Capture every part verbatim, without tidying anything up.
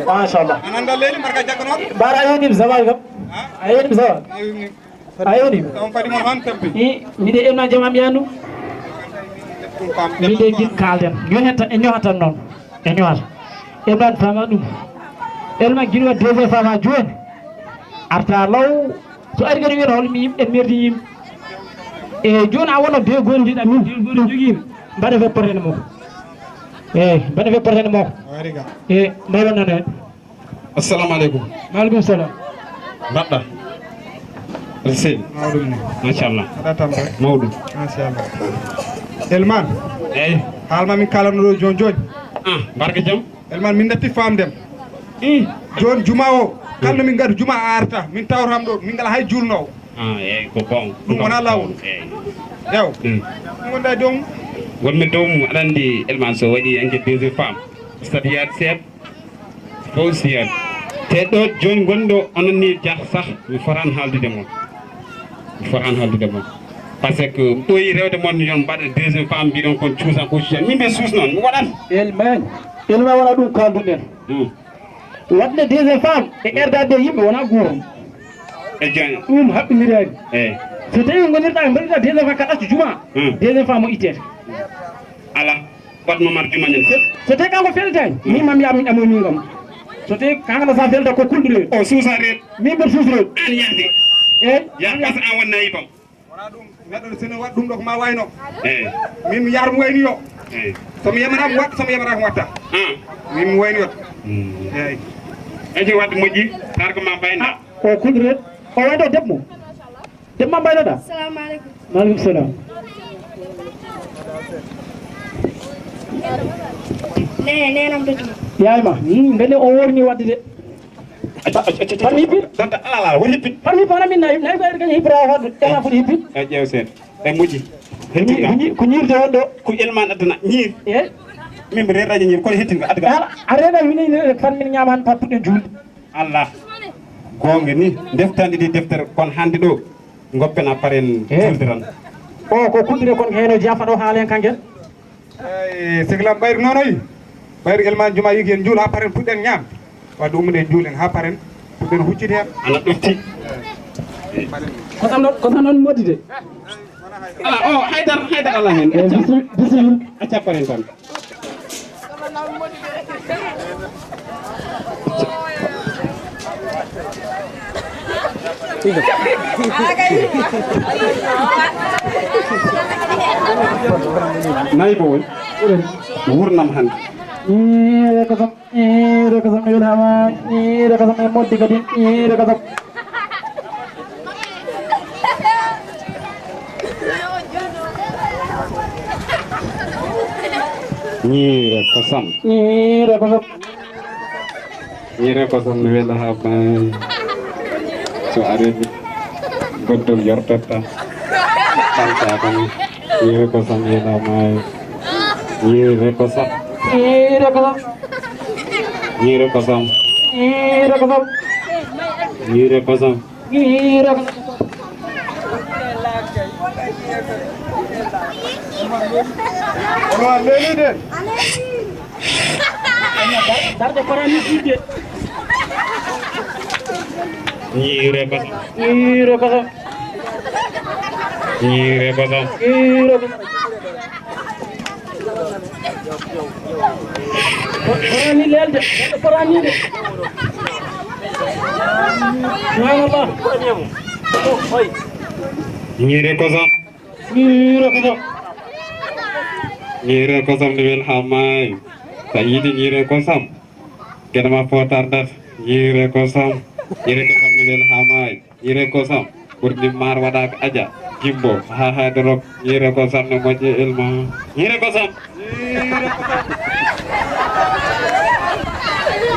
Machallah. Mbar a yonima zawal kam. A yonima zawal. A yonima. I miɗe emna jamam yanu. Miɗe gin kalden. Ñohata e ñohata noon. E ñohata. Emnan fama ɗum. Elma gin wa deuxième femme ha joni. Arta law. So ari kadi wiyata hol mi yimɓe merdi yimɓe. E joni a wonno de goni jiɗa min de goni jogiimi. Mbaɗa fe portene mo. Eyi, mbaɗa fe portene mo. E mbaɗa noon hen. Assalamu aleykum. Maaleykum salam. Mbaɗɗa? Aɗa selli? Mawɗum ni. Machallah. Aɗa tampa? Mawɗum. Machallah. Elman. Eyi. Haalma min kalano ɗo joni joni. Ah, mbarka jam. Elman min natti famdem. I. Joni juma o. Kalno min ngadu juma a arta. Min tawtam ɗo. Min ngala hay julnowo. Ah, eyi, ko bon. Ɗum wona lawol. Eyi. Ew. Mm. Ɗum wonda e dow mum. Wonmi dow mum, aɗa anndi Elman so waɗi enquête deuxième femme. Stade yaade seeɗa. Fof si yiyat. Te ɗo joni gonɗo onon ni Jah sah, mi fotan haaldude mon. Mi fotan haaldude mon. Par ce que mi ɓooyi rewde mon yon mbaɗa deuxième femme mbiɗon kon cuusan ko cuusan. Min mbiya suus noon, mi waɗan. Elman. Elman wona ɗum kalduɗen. Hmm. Waɗde deuxième femme e erdade yimɓe wona gootum. E joña. Ɗum haɓɓiniraani. Eyi. So tawi ngonirɗa mbaɗirɗa deuxième femme ka ɗaccu juma. Hmm. Deuxième femme o ittete. Ala. Wat Momar Juma ñan fof. So tawi kanko felatani, min mam yamin amoy min kam. So tawi kanko sa felata ko kulɗuɗo. O suusa reet. Min mbeɗa suusa reet. An yande. Eyi. Ya pas an wonna yibam. Wona ɗum, neɗɗo sene waɗ ɗum ɗo ko ma wayno. Eyi. Min mi yaar mo wayni yo. Eyi. So mi yamata mo waɗ, so mi yamata mo watta. Ah. Min mi wayni yo. Mm. Eyi. Eji wadde moƴƴi, tar ko ma bayna. Ah, o kulɗuɗo. O wayno debbo. Debbo mbaynoɗa? Salamu aleykum. Maaleykum salam. Ne, nenam to juma. Yaay ma, hmm, mbele o worni wadde de. Acca, acca, acca, acca. Parmi hippi? Danta, ala, ala, woni hippi. Parmi hippi, hana min nayi, nayi ko erga hipra hodo, ela foti hippi. E ƴeew seeɗa. E moƴƴi. Ko ñi-, ko ñi-, ko ñiirde wonɗo. Ko Elman addana, ñiir. Eh? Min mi reraji ñiir, kono hettinga, adga. Ala, a rena wini ne, fan min ñaman pat puɗɗen julde. Allah. Goonga ni, ndeftandi ndi deftere, kono hannde ɗo, ngoppen a paren Eh. Julde tan. O ko kuddire kon heno jafa ɗo haalen kanken. Eyi, sehil am ɓayri noon oyi. Ɓayri Elman Juma yigi en juul haa paren puɗɗen ñaam. Wadde ummuɗen juulen haa paren puɗɗen huccide heen. Ana ɗofti. Kosam noon, kosam noon moƴƴi de. Ala, o, haydara, haydara ala heen. Eh, bisimilla, bisimilla. Acca paren tan. Nayi ko woni? Wurnam hannde. Ii, ko kam, ii, ko kam, mi welama. Ii, ko kam, mi moddi kadi. Ii, ko kam. Ñiire kosam. Ñiire kosam. Ñiire kosam no wela haa maayi. So a remi, goddol yortotta. Ɓanta tan. Ñiire kosam wela maayi. Ñiire kosam. Ñiire kosam. Ñiire kosam. Ñiire kosam. Ñiire kosam. Ñiire kosam. Omo leeli de. Darde korani jidde. Ñiire kosam. Ñiire kosam. Ñiire kosam. Ñiire kosam. Ko-, korani leelde, neɗɗo korani de. Subhanallah. Ñiire kosam. Ñiire kosam. Ñiire kosam ni wel haa maayi. So a yiɗi ñiire kosam, geɗe ma footar dat. Ñiire kosam. Ñiire kosam ni wel haa maayi. Ñiire kosam ɓurni maar waɗaaka aja. Gimbo, haa haa dorok. Ñiire kosam no moƴƴi ilma. Ñiire kosam.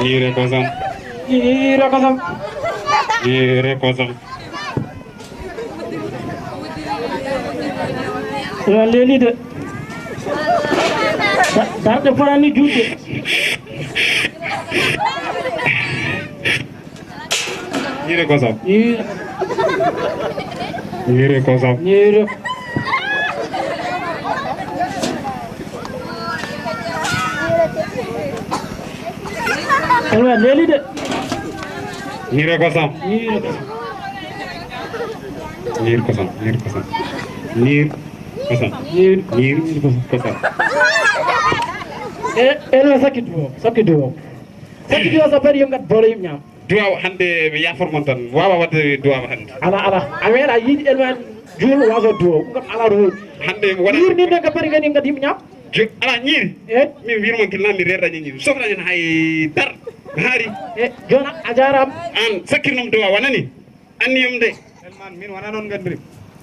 Ñiire kosam. Ñiire kosam. Ñiire kosam. Yo leeli de. Da-, darɗe fotani juutde. Ñiire kosam. Ñiire. Ñiire kosam. Ñiire. Elma leeli de. Ñiiri kosam. Ñiiri kosam. Ñiiri kosam. Ñiiri kosam. Ñiiri kosam. Ñiiri. Ñiiri kosam. E, Elma sakki duwo. Sakki duwo. Sakki duwo so bari yo ngat boole yim ñaam. Duwaaw hannde mi yaafor mon tan. Waawa waɗde duwaaw hannde. Ala, ala. A meeɗa yiide Elma juul waaso duwo. Ngam ala ɗo. Hannde mi waɗa. Yirni nde ka bari kadi ngat yim ñaam. Jo-, ala ñiiri. Eh? Min wiirma gila mi reerɗa ñiiri. Sofra ñen hay dar. Haari. Eh, jona a jaaraama. An sakkirnum duwaaw a nani? Anniyam de. Elman, min wona noon ngandiri.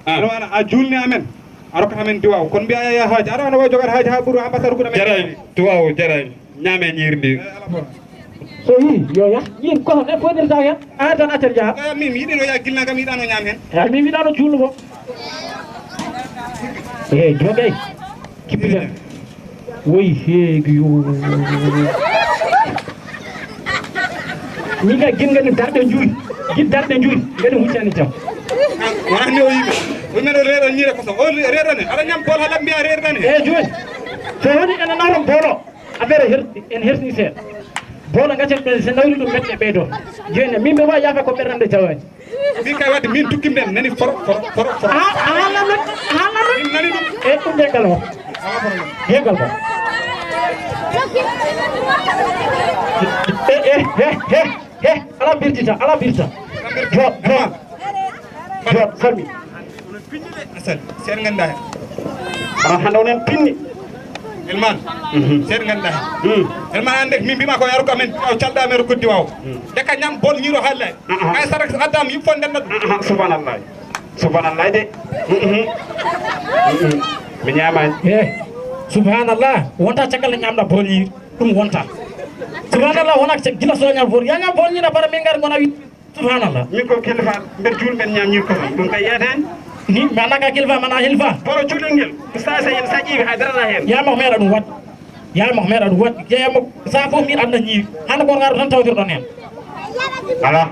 Ah. Aɗa wona a juulni amen. A rokkata men duwaaw. Kono mbiya ya haaji. Aɗa wona o jogat haaji ha ɓuru ambassade kuɗa men. Jaraani. Duwaaw jaraani. Ñaame ñiiri ndi. Eh, ala problème. So yi, yo yah. Ñiiri ko ne fodirta hen. A tan acca jaha. Eh, min mi yiɗino ya gilna kam yiɗano ñaam hen. Eh, min yiɗano juulnugo. Eh, jogay. Kippita. Woy heegi yo. Min ka gin ngani darɗe njuy. Gin darɗe njuy. Ngani huccani jam. Wona ni o yimɓe. O men o reeɗo ñiire ko so. O reeɗo ne. Ala ñam bol hala mbiya reeɗo ne. Eh, joni. So woni ene nawron bolo. Affaire her-, en hersini seeɗa. Bolo gaccen ɓe, so nawri ɗum mette ɓeydo. Joni min ɓe wawi yafa ko ɓerɗe jawaani. Min kay wadde min tukki mben nani foro, foro, foro, foro. A, a haalano, a haalano. Min nani ɗum. E ɗum de ngal o. Ala problème. De ngal o. E, e, he, he, he. Ala birtita, ala birta. Jooɗ, jooɗ. Jooɗ, salmi. Asal, sen ganda hen. Ala hande onen pinni. Elman, mhm, sen ganda hen. Hmm. Elman ande min mbima ko yaro ko amen, o calda amen ko diwaw. Hmm. De ka ñam bol ñiro halle. Ah, ah. Kay sarak adam yim fon den. Ah, ah, subhanallah. Subhanallah de. Mhm. Mhm. Mi ñaamaani. Eh, subhanallah. Wonta caggal ne ñamɗa bol ñiiri. Ɗum wonta. Subhanallah, wona gila so ñam bol. Ya ñam bol ñiiri para min ngar ngona wi. Subhanallah. Min ko kilifa, mbeɗa juul mbeɗa ñaam ñiiri kosam. Ɗum kay yeetaani. Ni, mi anndaa ka kilifa, mi anndaa kilifa. Boro cuɗel ngel, ustaas en saƴiiɓe haa darata heen. Yaa mo meeɗa ɗum waɗ. Yaa mo meeɗa ɗum waɗ. Jeeya mo, saa fof min annda ñiiri. Hannde ko ngaɗo tan tawtirɗon heen. Alaa,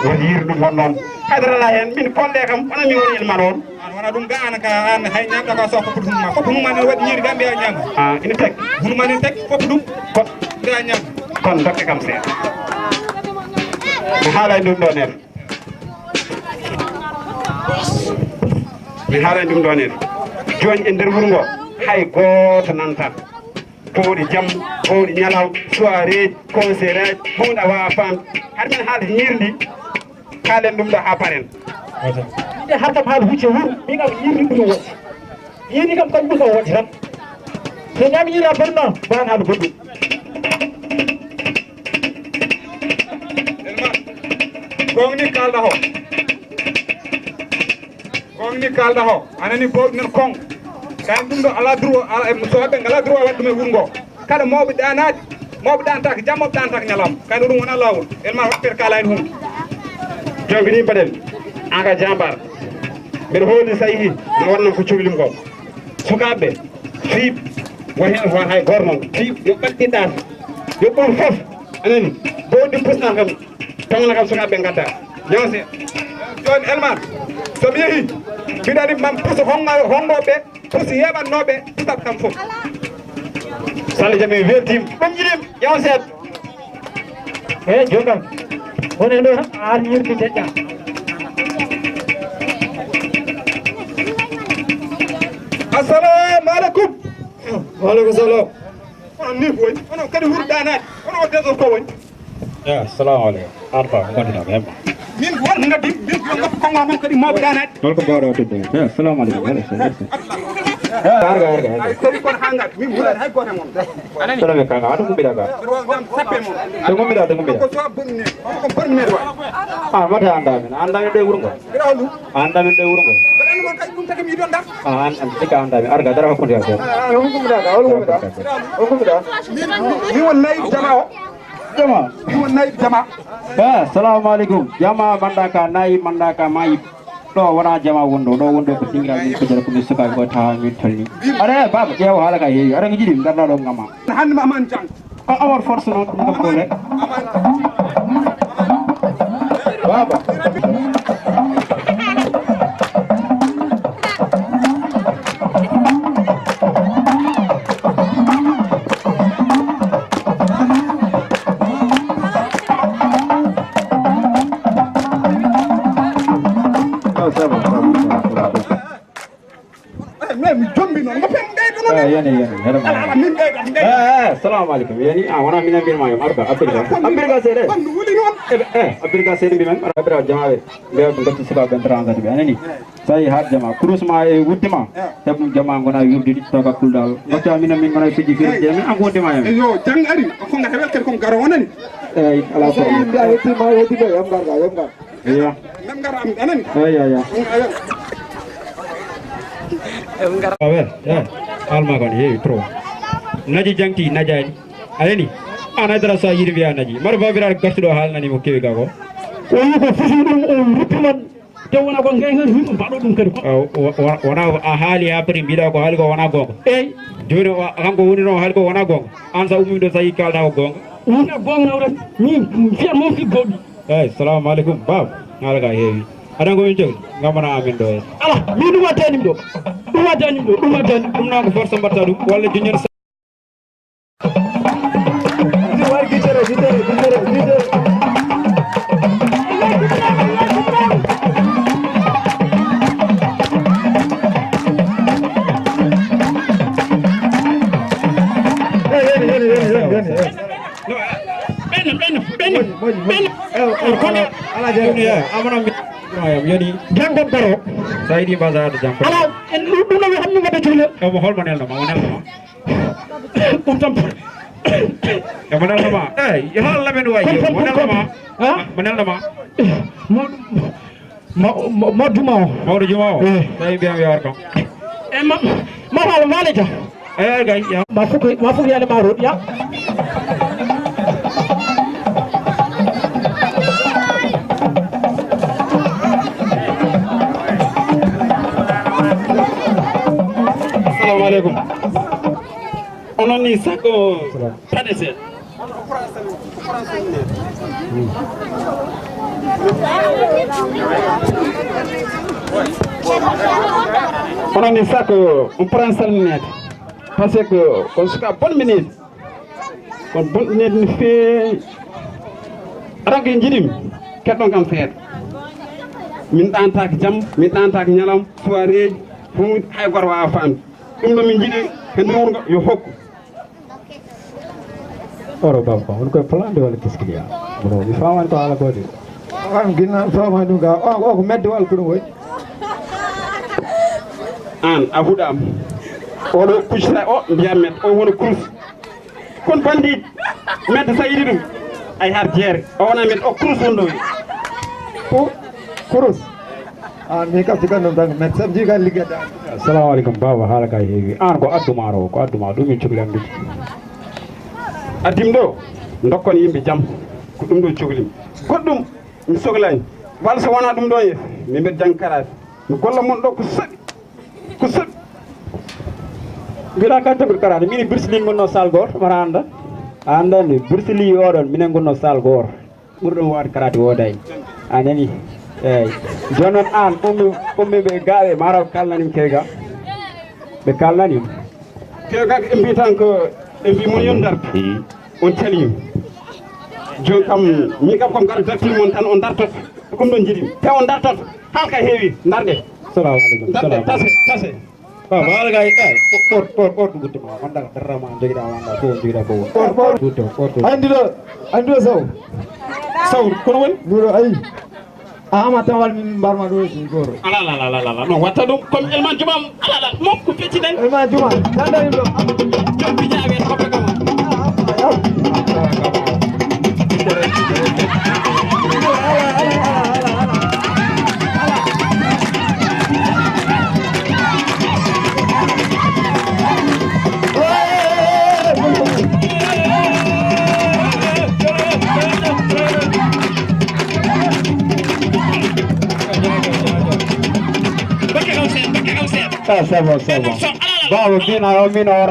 won yiiri ɗum won noon. Haa darata heen, min kolle kam, wona mi woni ilman on. An wona ɗum ga an ka an hay ñamɗa ka so fof ɗum ma. Fof ɗum ma ne waɗi ñiiri Gambia ñaama. Ah, ina teg. Ɗum ma ne teg, fof ɗum. Ko. Ga ñaama. Kon dokke kam seeɗa. Mi haalay ɗum ɗo nen. Mi haalay ɗum ɗo nen. Jooni e nder wuro ngo, hay gooto nanta. Pawɗi jam, pawɗi ñalawma, soirée, concert aji, huunde a waawaa faamde. Haɗa min haalde ñiiri ndi, kaalen ɗum ɗo haa paren. Min de har kam haala hucce wuro, min kam ñiiri ndi ɓuri wodde. Yiini kam kañ ɓuri kam wodde tan. So ñaami ñiiri a bari noon, mbaɗan haala goɗɗum. Elma, gonga ni kaalɗa o. Gonga ni kaalɗa o. A nani bawɗi nan kon. Kañ ɗum ɗo alaa droit, alaa, e, so ɓe ngalaa droit waɗ ɗum e wuro ngo. Kala mawɓe ɗaanaade, mawɓe ɗaantaaka jam, mawɓe ɗaantaaka ñalawma. Kañ ɗum wonaa laawol. Elma waɗ per kala en hum. Jom bini mbaɗen. An ka jambar. Mbeɗa hooli sa yi'i no waɗno ko cukalel ko. Sukaaɓe, fii, won heen, won hay gooto noon. Fii, yo ɓaddiɗaat. Yo ɗum fof, a nani, bawɗi pusna kam, tawna kam sukaaɓe ngadda. Ñawse. Jooni Elman, so mi yehii, mbiɗa ni man puso honga-, honngooɓe, puso yeeɓannooɓe, pusat kam fof. Sall jam en weltiima. Ɗum jiɗim, ñawse. Eeyi, jooni noon, woni heen ɗo tan, a arnii hirde deƴƴa. Assalamu aleykum. Wa aleykum salam. Onon ni ko woni? Onon kadi wuro Daanaade. Onon o desol ko woni? Eeyi, assalamu aleykum. Arba, ngonɗinaa ko heɓa. Min ko won ngaddi, min ko ngoppi konngol mum kadi mawɓe Daanaade. Hol ko mbaawɗaa waɗtude? Eeyi, assalamu aleykum. Arga, arga, arga. Ay, tawi kono haa ngaddi. Min mbulaani hay gooto e mon. Kono mi kanga, aɗa gumbiɗa ka? Sappe mo. Ɗo gumbiɗa, ɗo gumbiɗa. Ko so bonni, ko bonni wa. Ah, mata anda min, anda min ɗo e wuro ngo. Mbiɗa hollu? Anda min ɗo e wuro ngo. Mbiɗa andi mon kay ɗum tagi mi yiɗon dar. Ah, an, an, ɗika anda min, arga dara hakkunde ka. Ah, on gumbiɗa ka, on gumbiɗa. On gumbiɗa. Min, min won nayi jama o. Jama. Min won nayi jama. Eh, salamu alaikum. Jama mandaka nayi, mandaka mayi. Ɗo wona jama wonɗo, ɗo wonɗo ko dingiral min kujara ko min sukaaɓe ko tawa min tolni. Are baba, ƴeewa haala ka heewi, are ko jiɗi garɗa ɗo ngama. Hannde ma man jang. Ko awor force noon ɗum ɗo kole. Baba. Mais mi jombi noon, ngo pen ɓeydo noon. Eh, yani, yani, yani. Ala, ala, min ɓeydo, min ɓeydo. Eh, eh, salamu alaikum. Yani, ah, wona min mbiyma yo, arga, abirga. Abirga seeɗa. Kon wuli noon. Eh, eh, abirga seeɗa mbiy ma, abirga jamawe. Mbiya ko gatti suka ben tranga de, anani. Sai har jama. Kurus ma e wutte ma. Heɓum jama ngona yurdude, tawa ka kulɗal. Gatti amin, min ngona fiji firi, de, min an wonde ma yam. Yo, jang ari, ko nga hewel ken kon garo wonani. Eh, ala ko. Sai mbiya yetti ma, yetti ɓe, yam garga, yam garga. Iya. Nan ngara am, anan. Iya, iya. Awer, ya. Alma kon heewi trop. Naji jangti, najaani. A yani? An haydara sa yiɗi mbiya naji. Maro babiraɗo gartuɗo haalnani mo kewi ga ko. O yi ko fusi ɗum, o ruppi man. Te wona ko ngay ngay yimɓe mbaɗo ɗum kadi ko. Ah, wa-, wa-, wona a haali ha pati mbiɗa ko haali ko wona gonga. Eyi. Joni o, kanko woni noon haali ko wona gonga. An sa ummi ɗo sa yi kalɗa ko gonga. Wona gonga nawran. Min fiyat mon fi goɗɗi. Eyi, salamu aleykum, baba. Haala ka heewi. Aɗa ko min jogni? Ngamana amin ɗo e. Ala, min ɗum addanimi ɗo. Ɗum addanimi ɗo, ɗum addani. Ɗum noon ko force mbatta ɗum, walla juññere sa- War guitere, guitere, guitere, guitere. Hey, hey, hey, hey, hey, hey, hey. No, ɓenno, ɓenno, ɓenno, ɓenno. Kono, ala jere. Amana mi. Yoni. Janggo baro. Sa yiɗi mbasa hade janggo. Ala, en ɗum, ɗum ɗo mi hammi wadde cuule. Omo holmo nelno ma, o nelno ma. Ɗum tan. Omo nelno ma. Eh, yo Allah men wayi. Ɗum tan, mo nelno ma. Ha? Mo nelno ma. Mo, mo, mo, Mawɗo Juma o. Mawɗo Juma o. Eh. Tawi mbiyam yo ar kam. E ma, ma haala maalita. Eyi, gay, ya. Ma fuku, ma fuku yande ma roɗi, ya. Assalamu aleykum. Onon ni sakko. Salam. Paɗe seeɗa. Onon ni sakko, on pran salminede. Parce que on suka bonne minute. On bonne minute no feewi. Aɗa anndi jiɗimi, keɗɗon kam seeɗa. Min ɗaantaaki jam, min ɗaantaaki ñalam, soirée, huunde, hay gooto waawaa faamde. Ɗum ɗo min njiɗi, e nder wuro ngo, yo hokku. Oro baba, on koye plande walla kiskidiya? Bro, mi faamani ko haala ko de. An ginna faamani ɗum ka, o, o ko medde walla ko ɗum woy? An, a huɗaama. Oɗo kuccita o, mbiya met, o wona kurus. Kon bandit, medde sa yiɗi ɗum, ay har jeere. O wona met, o kurus woni ɗo. Ko kurus? Ah, mi kam, si kan ɗum tan, mais ça veut dire que liggeɗa. Assalamu aleykum, baba, haala ka heewi. An ko addu ma ɗo, ko addu ma ɗum min cukli anndude. Addim ɗo, dokkon yimɓe jam, ko ɗum ɗo cuklim. Goɗɗum, mi soklaani. Walla so wonaa ɗum ɗo, ye, mi mbiyat jang karaate. Mi golla mon ɗo ko saɗi, ko saɗi. Mbiɗa ka jogor karaate, min Bruce Lee ngonno salle goto, mbaɗa annda. A anndani, Bruce Lee oɗon, minen ngonno salle goto. Ɓurɗo mo waɗde karaate woodaani. A nani? Eeyi. Jooni noon aan, ummi, ummi ɓe gaaɓe, mataw kalnanim kewi ga. Ɓe kalnanim. Kewi ga, ɓe mbii tan ko, ɓe mbii mon yo ndartu. On calima. Jooni kam, min kam, ko mi gara dartin mon tan, on dartoto. Ko ɗum ɗon njiɗmi. Te on dartoto. Haalka heewi, ndarɗe. Salamu aleykum. Ndarɗe, tase, tase. Baba, ala gay, ay, ɓor, ɓor, ɓor, ɗum gutte ma, wonda ka darra ma, jogiɗa, wonda ko, jogiɗa ko. Ɓor, ɓor. Gutte, ɓor, ɓor. Andi ɗo, andi ɗo saw. Saw, kono woni? Ɗum ɗo, ayi. A ama tan wal min mbarma ɗo, si goro. Ala, ala, ala, ala, ala, non, watta ɗum, comme Elman Juma, ala, ala, mokko fecci ɗen. Elman Juma, tan dari ɗo. Jom pijaɓe, hoppe kam. Ah, c'est bon, c'est bon. Baba, bien, alors, min ora.